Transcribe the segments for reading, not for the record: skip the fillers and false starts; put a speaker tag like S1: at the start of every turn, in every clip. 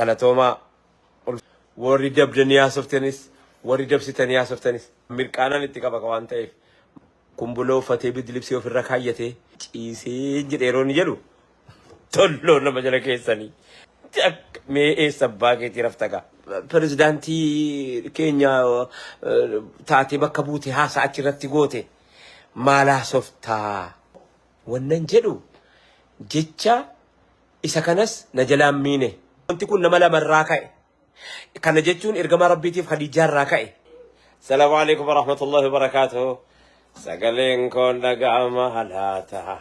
S1: Galatoomaa. Warri dabdanii haasoftanis, warri dabsitanii haasoftanis, mirqaanaan itti qaba waan ta'eef. Kumbuloo uffatee bidilibsii ofirra kaayyatee ciisee jedhe yeroo inni jedhu tolloo nama jala keessanii. Mee eessa abbaa keetii rafta gaa? Pirezidaantii keenya taatee bakka buute haasaa achirratti goote maal haasoftaa? Wannan jedhu jecha isa kanas na jalaan miine. Wanti kun nama lamarraa ka'e. Kana jechuun ergamaa Rabbiitiif Khadiijaa irraa ka'e. Salaamu alaikum warahmatullahi wabarakaatuh. Sagaleen koon dhaga'ama laata?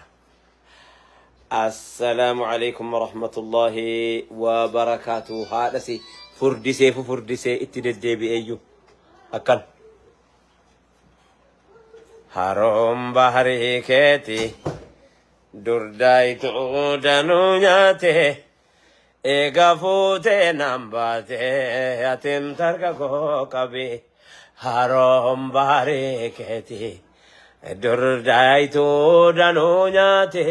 S1: Assalaamu alaikum warahmatullahi wabarakaatuh. Haadha si furdisee fufurdisee itti deddeebi'eeyyu. Akkan. Haroon baharii keeti durdaayituu danuu nyaate eega fuutee naan baate atin tarka koo qabi haroon baharii keeti durdaayituu danuu nyaate.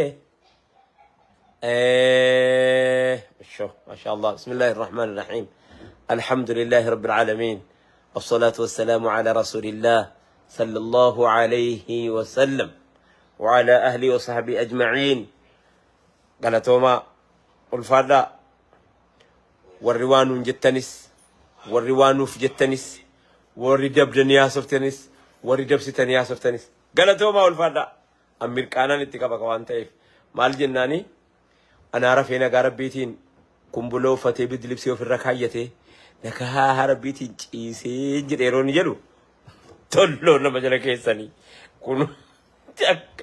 S1: شو ما شاء الله. بسم الله الرحمن الرحيم، الحمد لله رب العالمين، والصلاة والسلام على رسول الله صلى الله عليه وسلم وعلى أهله وصحبه أجمعين. Galatoomaa, ulfaadhaa. Warri waa nuun jettanis, warri waa nuuf jettanis, warri dabdanii haasoftanis, warri dabsitanii haasoftanis, galatoomaa, ulfaadhaa. An mirqaanaan itti qaba waan ta'eef. Maal jennaani, anaa rafee nagaa Rabbiitiin kumbuloo uffatee bidilibsii ofirra kaayyatee nagaa Rabbiitiin ciisee jedhe yeroo inni jedhu tolloo nama jala keessanii kun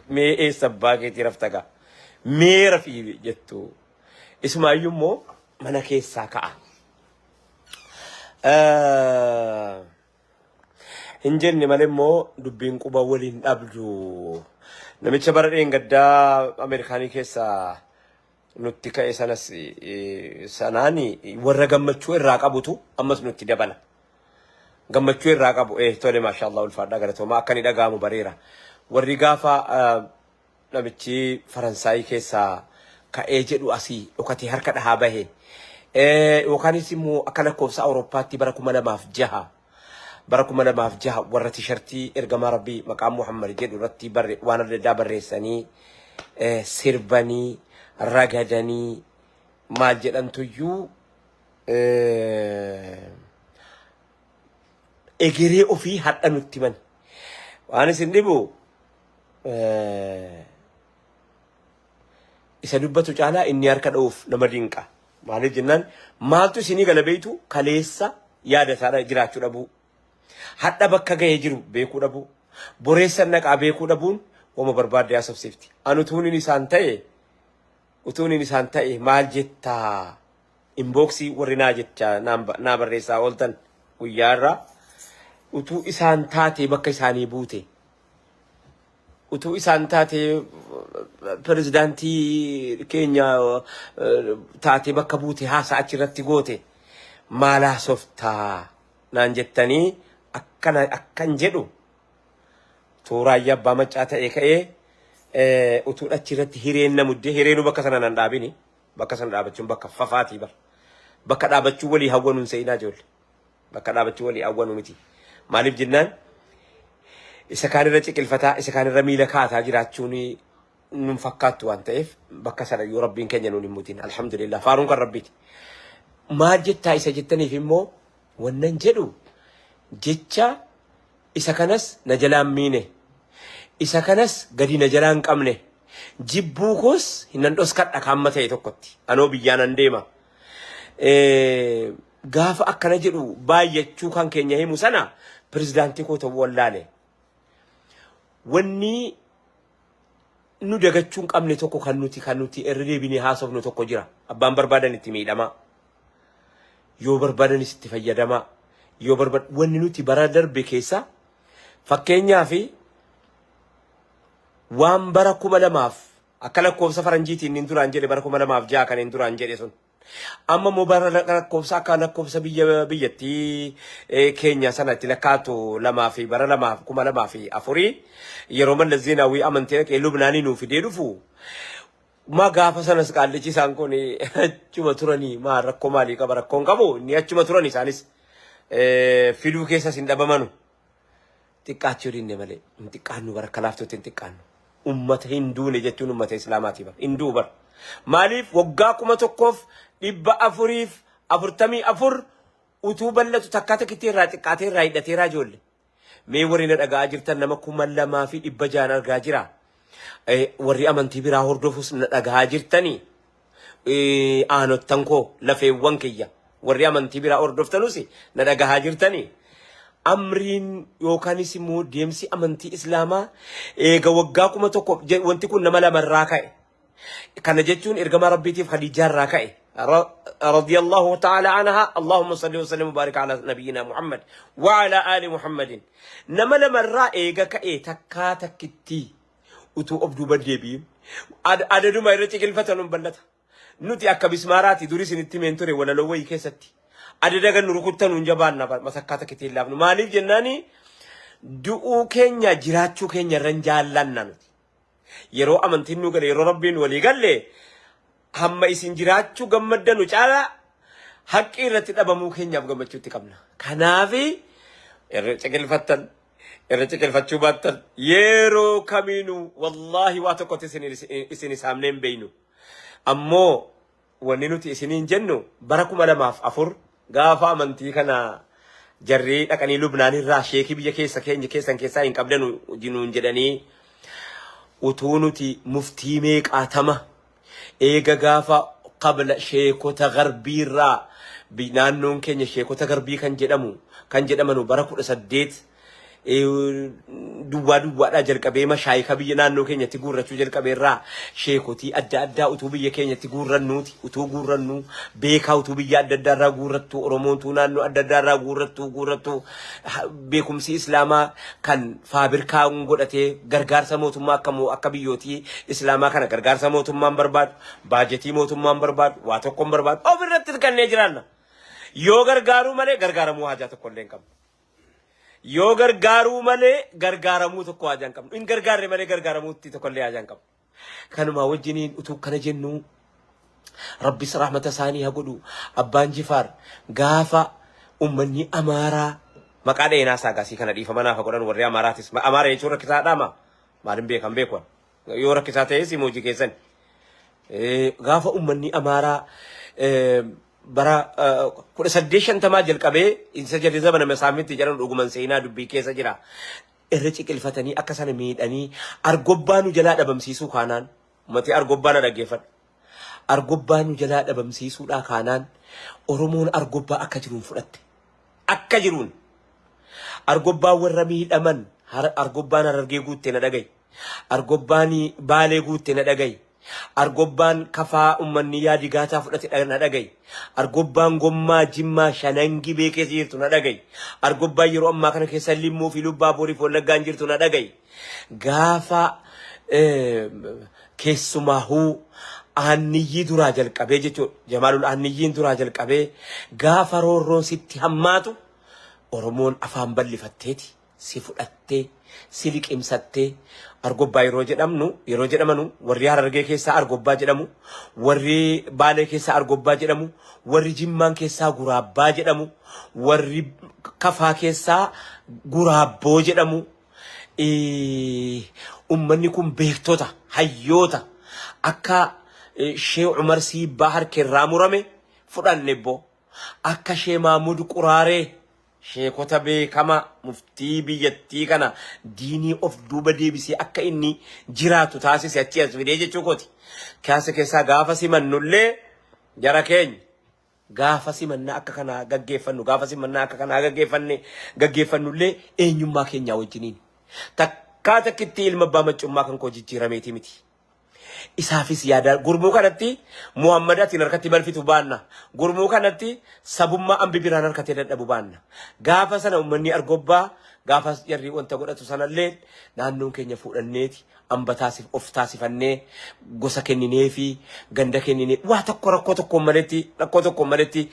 S1: mee eessa abbaa keetii rafta gaa? Mee rafii jettu. Isumaayyuu immoo mana keessaa ka'a. Hin jenne malee immoo dubbiin quba waliin dhabdu. Namicha bara dheengaddaa Ameerikaanii keessaa nutti ka'e sanas sanaan warra gammachuu irraa qabutu ammas nutti dabala. Gammachuu irraa qabu tole, maashaallah, ulfaadhaa, galatoomaa, akka inni dhaga'amu bareera. Warri gaafa namichi Faransaayii keessaa ka'ee jedhu asii dhokatee harka dhahaa bahe. Yookaanis immoo akka lakkoofsa Awurooppaatti bara 2006, bara 2006 warra tishartii ergamaa Rabbii maqaa Muhammad jedhu irratti barre waan adda addaa barreessanii sirbanii ragadanii maal jedhantuyyuu egeree ofii hadha nutti himan. Waan isin dhibu isa dubbatu caalaa inni harka dha'uuf nama dinqa. Maaliif jennaan, maaltu isinii gala beektu? Kaleessa yaada isaa jiraachuu dhabuu. Hadha bakka gahee jiru beekuu dhabuu. Boreessa naqaa beekuu dhabuun wama barbaadde haasofsiifti. Ani utuun inni isaan ta'e maal jettaa? Inbox warri naa jecha naa barreessaa ooltan guyyaa irraa, utuu isaan taatee bakka isaanii buute, utuu isaan taatee pirezidaantii keenya taatee bakka buute haasaa achirratti goote maal haasoftaa naan jettanii, akkana akkan jedhu tuuraayyaa abbaa maccaa ta'ee ka'ee utuu achirratti hireen na muddee hireenuu bakka sana nan dhaabini. Bakka sana dhaabachuun bakka fafaatii bar. Bakka dhaabachuu walii hawwanuun seenaa ijoollee. Bakka dhaabachuu walii hawwanuu miti. Maaliif jennaan, isa kaanirra ciqilfataa, isa kaanirra miila kaataa jiraachuun nun fakkaattu waan ta'eef, bakka sana yoo Rabbiin keenya nuun hin mutin, alhamdulillah, faaruun kan Rabbiiti. Maal jettaa isa jettaniif immoo wannan jedhu jecha isa kanas na jalaan miine. Isa kanas gadi na jalaan qabne. Jibbuu koos nan dhoskadha kaamma ta'e tokkotti. Anoo biyyaa nan deema. Gaafa akkana jedhu baay'achuu kan keenya himu sana pirezidaantii koo ta'uu wallaale. Wanni nu dagachuu hin qabne tokko kan nuti irra deebinee haasofnu tokko jira. Abbaan barbaadan itti miidhamaa. Yoo barbaadanis itti fayyadamaa. Yoo barbaad wanni nuti bara darbe keessa, fakkeenyaa fi waan bara 2000 akka lakkoofsa faranjiitiin inni duraan jedhe, bara 2006 kan inni duraan jedhe sun. Amma immoo bara lakkoofsa akka lakkoofsa biyya biyyattii keenya sanatti lakkaatu lamaa fi bara lamaaf 2004 yeroo Mallas Zeenaawwii amantee dhaqee Lubnaanii nuu fidee dhufu. Maa gaafa sanas qaallichi isaan kun achuma turanii maa rakkoo maalii qaba rakkoon qabu inni achuma turan isaanis fiduu keessas hin dhabamanu. Xiqqaachuu dinne malee hin xiqqaannu bara akka laaftootti hin xiqqaannu. Ummata hin duune jechuun ummata islaamaati bara hin du'u bara. Maaliif waggaa 1444 utuu bal'atu takkaa takkitti irraa xiqqaatee irraa hidhateeraa ijoollee. Mee warri na dhaga'aa jirtan nama 2600 argaa jira. Warri amantii biraa hordofus na dhaga'aa jirtanii. Aanottan koo lafeewwan kiyya warri amantii biraa hordoftanus na dhagahaa jirtanii. Amriin yookaanis immoo deemsi amantii Islaamaa eega waggaa 1000 wanti kun nama lamarraa ka'e. Kana jechuun ergamaa Rabbiitiif Khadiijaa irraa ka'e. Radiyallahu ta'ala anha Allahumma salli wa sallim wa barik ala nabiyyina Muhammad wa ala ali Muhammadin. Nama lamarraa eega ka'e takkaa takkittii utuu of duuba deebi'in adaduma irra ciqilfatan hin ballata. Nuti akka bismaaraati duris isinitti himeen ture walaloo wayii keessatti. Adada gan nu rukuttan hin jabaanna masakkaa takkitti hin laafnu. Maaliif jennaani du'uu keenya jiraachuu keenya irra hin jaallanna nuti. Yeroo amantiin nu gale yeroo rabbiin walii galle hamma isin jiraachuu gammaddanu caalaa haqqii irratti dhabamuu keenyaaf gammachuutti qabna. Kanaafi irra ciqilfattan irra ciqilfachuu baattan yeroo kamiinuu wallaahi waa tokkotti isin isaamnee hin beeynu. Ammoo wanni nuti isiniin jennu bara 2004 gaafa amantii kana jarri dhaqanii Lubnaan irraa sheekii biyya keessa keenya keessan keessaa hin qabdanu nuun jedhanii utuu nuti muftii meeqaatama eega gaafa qabla sheekota garbiirraa naannoon keenya sheekota garbii kan jedhamu kan jedhamanu bara 18 duwwaa duwwaadhaa jalqabee mashaayika biyya naannoo keenyatti guurrachuu jalqabeerraa sheekotii adda addaa utuu biyya keenyatti guurrannuuti utuu guurrannuu beekaa utuu biyya adda addaarraa guurrattuu Oromoontuu naannoo adda addaarraa guurrattuu guurrattuu beekumsi islaamaa kan faabirkaa godhatee gargaarsa mootummaa akka akka biyyootii islaamaa kana gargaarsa mootummaan barbaadu baajetii mootummaan barbaadu waa tokkoon barbaadu ofirratti hirkannee jiraanna. Yoo gargaaruu malee gargaaramuu haajaa tokko illee hin qabnu. Yoo gargaaruu malee gargaaramuu tokko haajaa hin qabnu. Hin gargaarre malee gargaaramuutti tokko illee haajaa hin qabnu. Kanumaa wajjiniin utuu kana jennuu Rabbis rahmata isaanii haa godhu. Abbaan Jifaar gaafa ummanni Amaaraa maqaa dheenaa isaa gaasii kana dhiifama naaf haa godhan warri Amaaraatis. Amaara jechuun rakkisaadhaa maa? Maalin beekan beekuan. Yoo rakkisaa ta'es hojii keessan. Gaafa ummanni Amaaraa bara 1850 jalqabee isa jalli zamana masaafinti jedhan dhuguman seenaa dubbii keessa jira. Irra ciqilfatanii akka sana miidhanii argobbaa nu jalaa dhabamsiisuu kaanaan uummatni argobbaa na dhaggeeffadha. Argobbaa nu jalaa dhabamsiisuudhaa kaanaan Oromoon argobbaa akka jiruun fudhatte. Akka jiruun argobbaa warra miidhaman argobbaan Harargee guutte na dhaga'i. Argobbaan Baalee guutte na dhaga'i. Argobbaan Kafaa ummanni yaadi gaataa fudhate na dhaga'i. Argobbaan Gommaa Jimmaa Shanan Gibee keessa jirtu na dhaga'i. Argobbaan yeroo ammaa kana keessa Limmuu fi Lubbaa Booriif Wallaggaan jirtu na dhaga'i. Gaafa keessumaahuu aanniyyii duraa jalqabee jechuudha. Jamaalul aanniyyiin duraa jalqabee gaafa roorroon sitti hammaatu Oromoon afaan bal'ifatteeti. si fudhattee si liqimsattee argobbaa yeroo jedhamnu yeroo jedhamanu warri harargee keessaa argobbaa jedhamu warri baalee keessaa argobbaa jedhamu warri jimmaan keessaa guraabbaa jedhamu warri kafaa keessaa guraabboo jedhamu ummanni kun beektota hayyoota akka Shee Umar Siibbaa harka irraa murame fudhanne boo akka Shee Maamud Quraaree Sheekota beekama muftii biyyattii kana diinii of duuba deebisee akka inni jiraatu taasise achii as fidee jechuu kooti. Kaasa keessaa gaafa simannullee jara keenya gaafa simannaa akka kanaa gaggeeffannu gaafa simannaa akka kanaa gaggeeffanne gaggeeffannullee eenyummaa keenyaa wajjiniin. Takkaa takkitti ilma abbaa maccummaa kan koo jijjiirameeti miti. Isaafis yaada gurmuu kanatti Muhammad atiin harkatti balfitu baanna. Gurmuu kanatti sabummaa ambi biraan harkatee dadhabu baanna. Gaafa sana uummanni argobbaa gaafa jarri wanta godhatu sanallee naannoon keenya fuudhanneeti amba taasif of taasifannee gosa kennineefi ganda kenninee waa tokko rakkoo tokkoon maletti rakkoo tokkoon maletti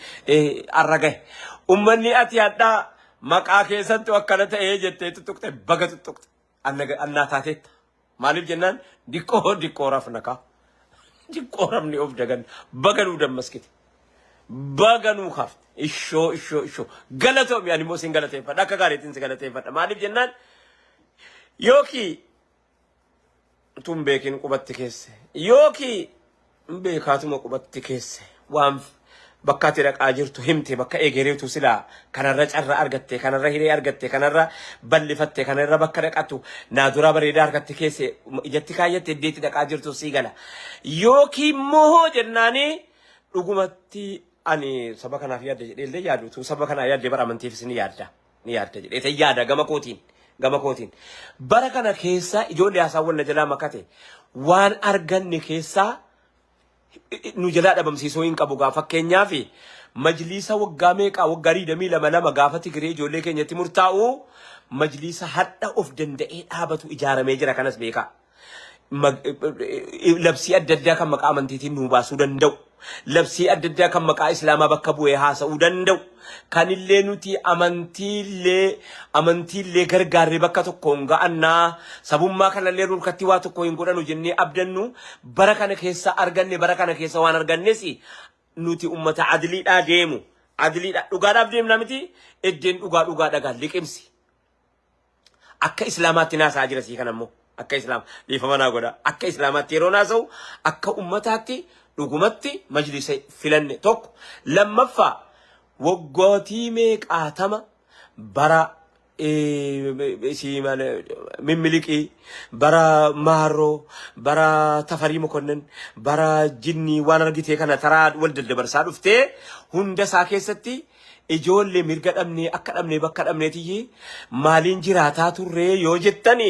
S1: har'a gahe. Uummanni ati hadhaa maqaa keessattu akkana ta'ee jettee tuttuqxe baga tuttuqxe. Annaa taateetta. Maaliif jennaan diqqoo diqqoo rafna kaa. Xiqqoo namni of dagan baga nuu dammaskite. Baga nuu kaafte. Ishoo ishoo ishoo. Galatoomi ani immoo sin galateeffadha. Akka gaariitiin si galateeffadha. Maaliif jennaan yookiin utuu hin beekin qubatti keesse yookiin hin beekaatuma qubatti keesse waan bakka ati dhaqaa jirtu himte bakka egereetu silaa kanarra carra argatte kanarra hiree argatte kanarra bal'ifatte kanarra bakka dhaqatu naa duraa bareedaa harkatti keesse ijatti kaayyatte iddeetti dhaqaa jirtu sii gala yookiin immoo jennaanii dhugumatti ani saba kanaaf yaadda jedhee illee yaadu utuu saba kanaa yaadde bara amantiifis ni yaadda. ni yaadda jedhee ta'e yaada gama kootiin gama kootiin. Bara kana keessa ijoollee haasawwan na jalaa makate waan arganne keessaa nu jalaa dhabamsiisuu hin qabu gaa fakkeenyaaf majliisa waggaa meeqaa waggaa digdamii lama lama gaafa Tigiree ijoollee keenyatti murtaa'u majliisa hadha of danda'ee dhaabatu ijaaramee jira kanas beekaa. Labsii adda addaa kan maqaa amantiitiin nuu baasuu danda'u. Labsii adda addaa kan maqaa Islaamaa bakka bu'ee haasa'uu danda'u. Kanillee nuti amantiillee amantiillee gargaarree bakka tokkoon ga'annaa sabummaa kanallee nurkatti waa tokko hin godhanu jennee abdannu bara kana keessa arganne bara kana keessa waan argannes nuti ummata adliidhaa deemu. Adliidhaa dhugaadhaaf deemna miti eddeen dhugaa dhugaa dhagaa liqimsi. Akka islaamaatti naasaa jira sii kana immoo akka islaam dhiifama naa godha akka islaamaatti yeroo naasa'u akka ummataatti dhugumatti majlisa filanne tokko lammaffaa waggootii meeqaatama bara isii maal- mimmiliqii bara maarroo bara tafarii mokonnin bara jinnii waan argitee kana taraa wal daddabarsaa dhuftee hunda isaa keessatti Ijoolle mirga dhabnee akka dhabnee bakka dhabneetiyyi maaliin jiraataa turree yoo jettani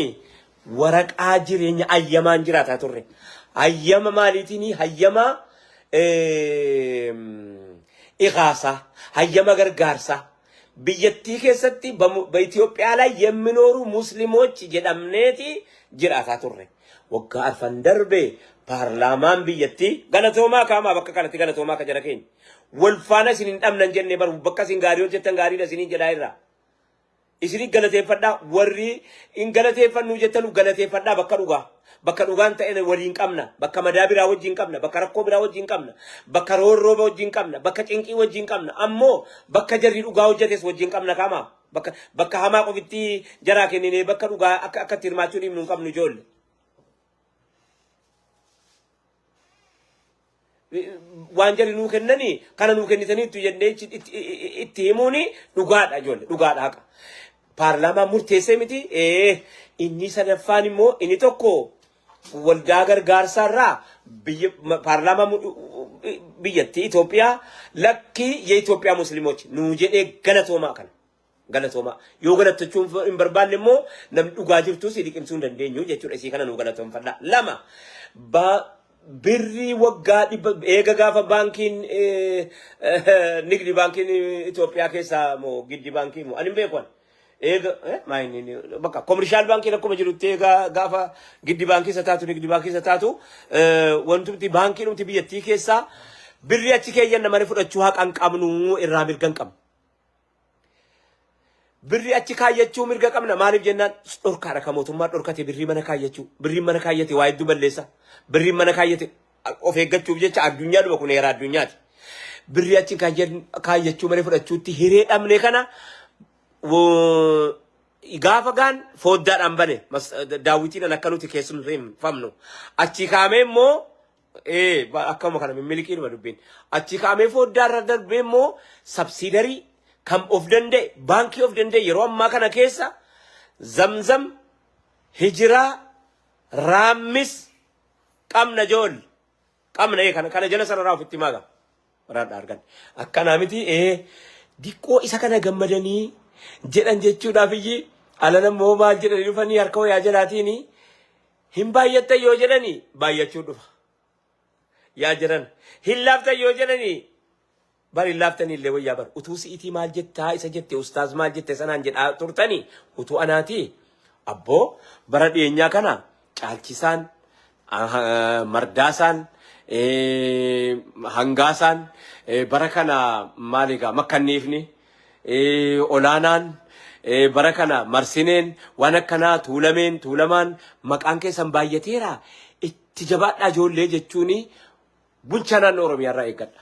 S1: waraqaa jireenya ayyamaan jiraataa turre. Hayyama maaliitiin hayyama iqaasaa hayyama gargaarsaa biyyattii keessatti በኢትዮጵያ ላይ የሚኖሩ ሙስሊሞች jedhamneeti jiraataa turre. Waggaa arfan darbe paarlaamaan biyyattii galatoomaa kaamaa bakka kanatti galatoomaa ka jara keenya. Wal faana isin hin dhabnan jennee bar bakka isin gaarii hojjettan gaariidha isiniin jedhaa irraa. Isin galateeffadhaa warri hin galateeffannuu jettanu galateeffadhaa bakka dhugaa. Bakka dhugaan ta'e waliin qabna. Bakka madaa biraa wajjin qabna. Bakka rakkoo biraa wajjin qabna. Bakka roorroo wajjin qabna. Bakka cinqii wajjin qabna. Ammoo bakka jarri dhugaa hojjetes wajjin qabna kama. Bakka bakka hamaa qofitti jaraa kenninee bakka dhugaa akka akka itti hirmaachuu dhiibnu hin qabnu ijoolle. Waan jarri nuu kennanii kana nuu kennitaniittu jennee itti himuuni dhugaadha ijoollee dhugaadha haqa. Paarlaamaan murteessee miti ee inni sadaffaan immoo inni tokko waldaa gargaarsaa irraa biyya paarlaamaa biyyattii Itoophiyaa lakkii የኢትዮጵያ ሙስሊሞች nuu jedhee galatoomaa kana. Galatoomaa. Yoo galattachuu hin barbaanne immoo namni dhugaa jirtu si liqimsuu hin dandeenyu jechuudha. Isii kana nuu galatoomfadha. Lama birrii waggaa dhibba eega gaafa baankiin nigdi baankiin Itoophiyaa keessaa moo giddi baankii moo ani hin beeku ani. Eega maayini bakka commercial baankiin akkuma jirutti eega gaafa giddi baankii isa taatu nigdi baankii isa taatu wantumti baankiin nuti biyyattii keessaa birrii achi keeyyanna malee fudhachuu haqa hin qabnu irraa mirga hin qabnu. Birrii achi kaayyachuu mirga qabna. Maaliif jennaan dhorkaadha kan mootummaa dhorkate birrii mana kaayyachuu. Birriin mana kaayyate waa hedduu balleessa. Birriin mana kaayyate of eeggachuuf jecha addunyaa dhuma kun heera addunyaati. Birrii achi kaayyachuu malee fudhachuutti hiree dhabne kana gaafa gaan fooddaadhaan bane daawwitiidhaan akka nuti keessumfamnu. Achi kaamee immoo Ee akkuma kana mimmiliqiidhuma dubbiin. Achi kaa'amee foddaa irra darbee immoo subsidiary kan of danda'e baankii of danda'e yeroo ammaa kana keessa zamzam hijiraa raammis qabna joolle qabna ee kana kana jala sararaa ofitti himaa gaa waraadha argan akkanaa miti ee diqqoo isa kana gammadanii jedhan jechuudhaaf iyyi alana immoo maal jedhanii dhufanii harka wayaa jalaatiin Hin baay'attan yoo jedhani baay'achuu dhufa. Yaa jiran hin laaftan yoo jedhani bar hin laaftanii illee wayyaa bar utuu si'itii maal jettaa isa jette ustaaz maal jette sanaan jedhaa turtani utuu anaatii abboo bara dhiyeenyaa kana caalchisaan mardaasaan hangaasaan bara kana maal egaa makkanniifni olaanaan bara kana marsineen waan akkanaa tuulameen tuulamaan maqaan keessan baay'ateera itti jabaadhaa ijoollee jechuun Bulchaa naannoo Oromiyaa irraa eeggadha.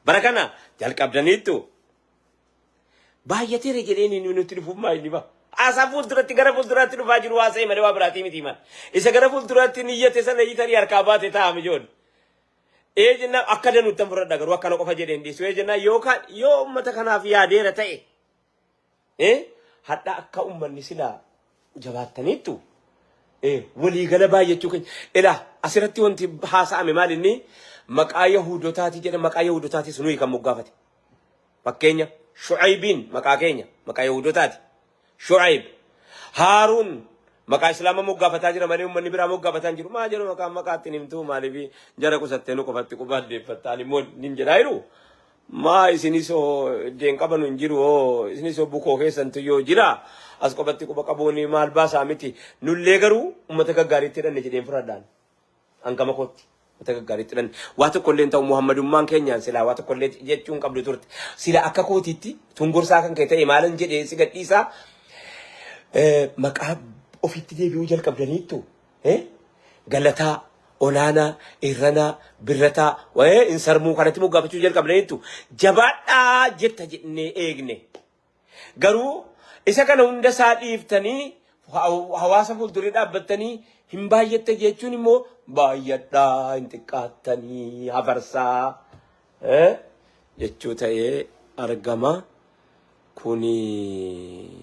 S1: Bara kana jalqabdaniittu. Baay'ateera jedheen inni nutti dhufuuf maa inni ba'a. Haasaa fuulduratti gara fuulduraatti dhufaa jiru haasa'e malee waa biraatii miti maal. Isa gara fuulduraatti niyyate sana tarii harkaa baate ta'a mijoon. Ee jennaan akka danuuttan fudhadha garuu akkana qofa jedheen dhiisu. Ee jennaan yookaan yoo uummata kanaaf yaadeera ta'e ee hadha akka uummanni silaa jabaattaniittu ee waliigala baay'achuu keenya. Ilaa asirratti wanti haasa'ame maal inni maqaa Yahudotaati jedha maqaa Yahudotaatis nuyi kan moggaafate. Fakkeenya Shu'aybiin maqaa keenya maqaa Yahudotaati. Shu'ayb Haaruun maqaa Islaama moggaafataa jira malee uummanni biraa moggaafataa hin jiru. Maa jedhu maqaan maqaatti hin himtuu maaliif jara qusattee nu qofatti quba addeeffattaan immoo nin jedhaa jiru. Maa isinis hoo iddeen qabanu hin jiru hoo isinis hoo bukoo keessantu yoo jira as qofatti quba qabuun maal baasaa miti. Nullee garuu uummata gaggaariitti hidhanne jedheen fudhadhaan. Hangama kootti uummata gaggaariitti hidhanne. Waa tokko illee hin ta'u Muhammadummaan keenyaan silaa waa tokko illee jechuu hin qabdu turte. Sila akka kootiitti tungorsaa kan kee ta'e maalan jedhee si gadhiisaa maqaa ofitti deebi'uu jalqabdaniittu. Galataa, olaanaa, irranaa, birrataa, hin sarmuu kanatti moggaafachuu jalqabdaniittu. Jabaadhaa jetta jennee eegne. Garuu isa kana hunda isaa dhiiftanii hawaasa fuuldurii dhaabbattanii hin baay'atte jechuun immoo baay'adhaa hin xiqqaattanii hafarsaa jechuu ta'ee argama. Kuni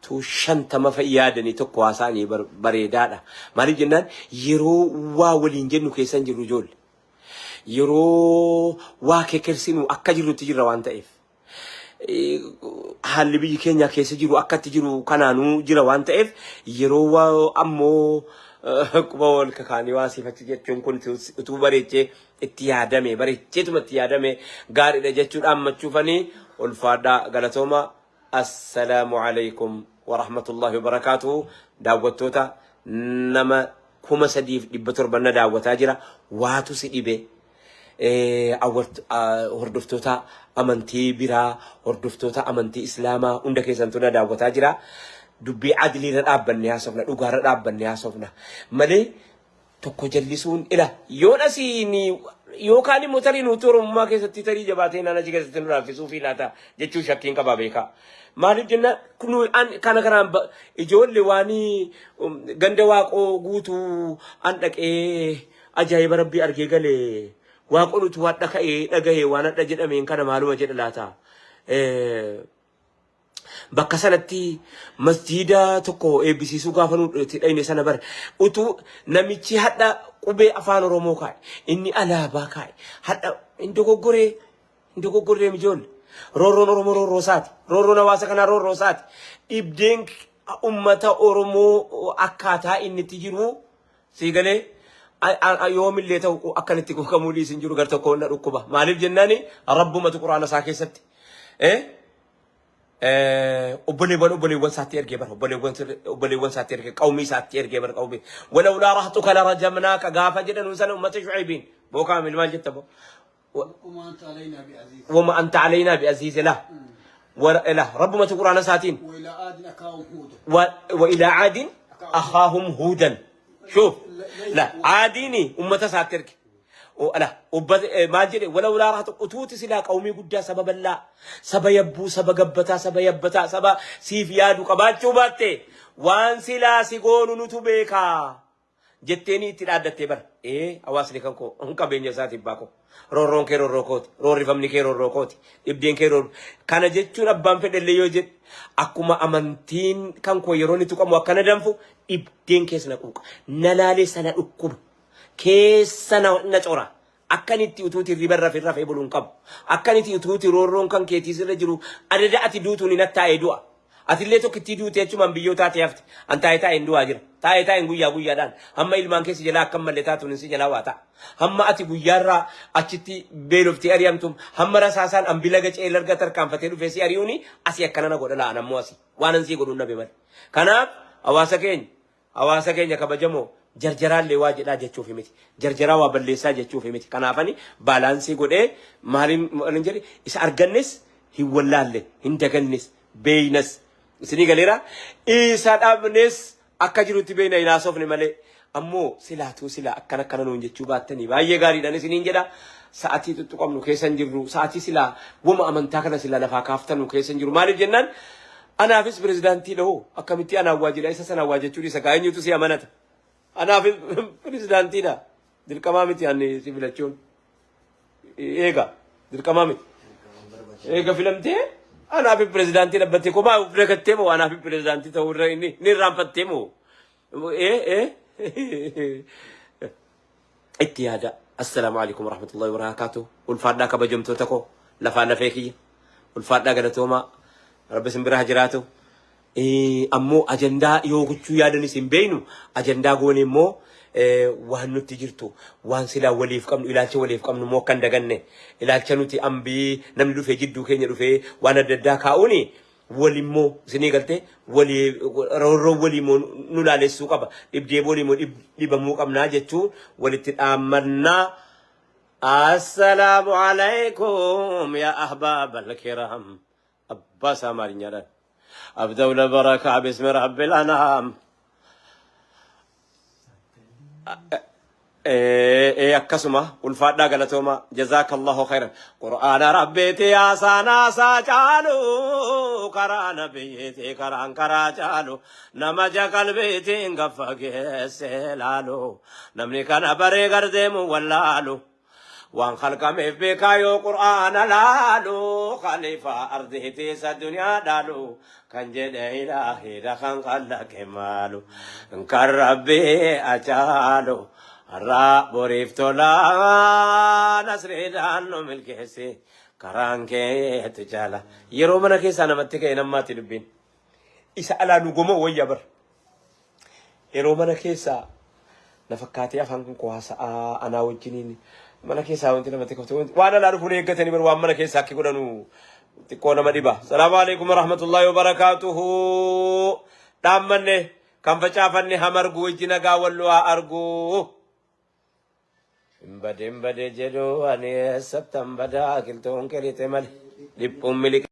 S1: tu 50 fa'i yaadanii tokko haasa'anii bareedaadha. Maaliif jennaan yeroo waa waliin jennu keessa hin jirru ijoolle. Yeroo waa kekersinu akka jirrutti jirra waan ta'eef. Haalli biyyi keenya keessa jiru akkatti jiru kanaanuu jira waan ta'eef yeroo waa ammoo quba wal kakaanii waa siifachi jechuun kun utuu bareechee itti yaadame bareecheetuma itti yaadame gaariidha jechuudhaan machuufanii ulfaadhaa galatooma. Assalaamu alaikum warahmatullahi wabarakaatuhu. Daawwattoota nama 3700 na daawwataa jira. Waatu si dhibe? Hordoftoota amantii biraa, hordoftoota amantii Islaamaa hunda keessantu na daawwataa jira. Dubbii adliirra dhaabbannee haasofna, dhugaarra dhaabbannee haasofna. Malee tokko jallisuun ila yoon asiin yookaan immoo tarii nuti Oromummaa keessatti tarii jabaatee naan achi keessatti nu laaffisuu fi laata jechuu shakkiin qabaa beekaa. Maaliif jenna nu kana kanaan ijoollee waan ganda waaqoo guutuu an dhaqee Ajaa'iba rabbii argee gale waaqoon utuu hadha ka'ee dhagahe waan hadha jedhameen kana maaluma jedha laata. Bakka sanatti masjiida tokko eebbisiisuu gaafa nu itti dhayne sana bara utuu namichi hadha qubee afaan Oromoo kaa'e inni alaabaa kaa'e hadha hin dogoggoree hin dogoggorree mijoolli. Roorroon Oromoo roorroo isaati. Roorroon hawaasa kanaa roorroo isaati. Dhibdeen ummata Oromoo akkaataa inni itti jiru sii galee yoomillee ta'u akkan itti quuqamuu dhiisin jiru gar tokkoon na dhukkuba. Maaliif jennaani rabbumatu quraana isaa keessatti obboleewwan obboleewwan isaatti ergee bara obboleewwan obboleewwan isaatti ergee qawmii isaatti ergee bara qawmii walawlaa rahtuka la rajamnaaka gaafa jedhan sana ummata shu'aybiin boo kaamil maal jetta boo
S2: وما أنت علينا بعزيز
S1: wama anta alaynaa bi'aziiz la la rabbumatu quraana isaatiin
S2: وإلى عاد أخاهم هودا
S1: وإلى عاد أخاهم هودا شوف لا عاديني أمة ساترك لا maal jedhe walawlaa rahatu utuuti silaa qawmii guddaa saba bal'aa saba yabbuu saba gabbataa saba yabbataa saba siif yaadu qabaachuu baatte waan silaa si goonu nutu beekaa Jetteenii itti dhaaddattee bara. Ee hawaasni kan koo hin qabeenya isaatiif baakoo. Roorroon kee roorroo kooti. Roorrifamni kee roorroo kooti. Dhibdeen kee roorroo. Kana jechuun abbaan fedhellee yoo jedhe akkuma amantiin kan koo yeroo inni tuqamu akkana danfu dhibdeen keessa na quuqa. Na laalee sana dhukkuba. Keessa na cora. Akkan itti utuuti hirriba irra rafee rafee bulu hin qabu. Akkan itti utuuti roorroon kan keetii sirra jiru adada ati duutuun hin attaa'ee du'a. Atillee tokkittii duutee achumaan biyyoo taatee hafte. An taa'ee taa'een du'aa jira. Taa'ee taa'een guyyaa guyyaadhaan hamma ilmaan kee si jalaa akka hin malle taatuun si jalaa waa ta'a. Hamma ati guyyaarraa achitti beeloftee ari'amtuun hamma rasaasaan ambi laga ce'ee larga tarkaanfatee dhufee si ari'uuni asii akkana na godha la'an ammoo asii. Waan an sii godhuun dhabe malee. Kanaaf hawaasa keenya Hawaasa keenya kabajamoo jarjaraallee waa jedhaa jechuufi miti. Jarjaraa waa balleessaa jechuufi miti. Kanaafani baalaansii godhee maaliin maalin jedhe isa argannes hin wallaalle hin dagannes beeynas. Isinii galeera isa dhabnes akka jirutti beeyna hin haasofne malee. Ammoo silaatuu silaa akkana akkana nuun jechuu baattanii baay'ee gaariidhaan isiniin jedha. Sa'atii tuttuqamnu keessa hin jirru. Sa'atii silaa wama amantaa kana silaa lafaa kaaftanu keessa hin jiru. Maaliif jennaan anaafis pirezidaantii dhahoo akkamitti anaan waa jedha isa sanaan waa jechuu dhiisa kaa eenyutu si amanata. Anaafis pirezidaantiidha. Dirqamaa miti ani si filachuun. Eega dirqamaa miti. Eega filamtee anaaf pirezidaantii dhabbattee kophaa of dagattee moo anaaf pirezidaantii ta'uu irra inni inni irraanfattee moo ee ee itti yaada. Assalaamu alaikum warahmatullahi wabarakatuh. Ulfaadhaa kabajamtoota koo lafaa lafee kiyya. Ulfaadhaa galatoomaa. Rabbi isin bira haa jiraatu. Ammoo ajandaa yoo gochuu yaadanis hin beeknu ajandaa goone immoo waan nutti jirtu waan silaa waliif qabnu ilaalcha waliif qabnu immoo akka hin daganne ilaalcha nuti ambii namni dhufee jidduu keenya dhufee waan adda addaa kaa'uuni walimmoo isinii galtee walii roorroo walii immoo nu laalessuu qaba dhibdee walii immoo dhibamuu qabnaa jechuu walitti dhaammannaa. Assalaamu alaikum yaa ahbaab alkiram. Abbaa isaa Amaarinyaadhaan. Abda'u labaraka bismi rabbil anaam. Ee akkasuma ulfaadhaa galatooma jazaakallahu khairan. Qur'aana rabbiiti yaasaa naasaa caalu karaa nabiyyiiti karaan karaa caalu nama ja qalbiitiin gaffa geesse laalu namni kana baree gardeemu wallaalu. Waan khalqameef beekaa yoo qur'aana laalu khaliifaa ardiiti isa duniyaa dhaalu kan jedhe ilaahiidha kan khallaqe maalu kan rabbii acaalu har'aa boriif tolaa nasriidhaan nu milkeessi karaan keetu jaala. Yeroo mana keessaa namatti ka'e nammaatti dubbiin isa alaa nu gomoo wayya bar. Yeroo mana keessaa na fakkaatee afaan kun koo haasa'aa anaa wajjiniin mana keessaa wanti namatti kofte waan alaa dhufuun eeggatanii bar waan mana keessaa akki godhanu xiqqoo nama dhiba. Salaamu alaikum warahmatullahi wabarakaatuhu. Dhaammanne kan facaafanne hamargu ijji nagaa wallu haa argu. Hin bade hin bade jedhu ani eessattan badaa kiltoon qirixe malee dhiphuun miliqe.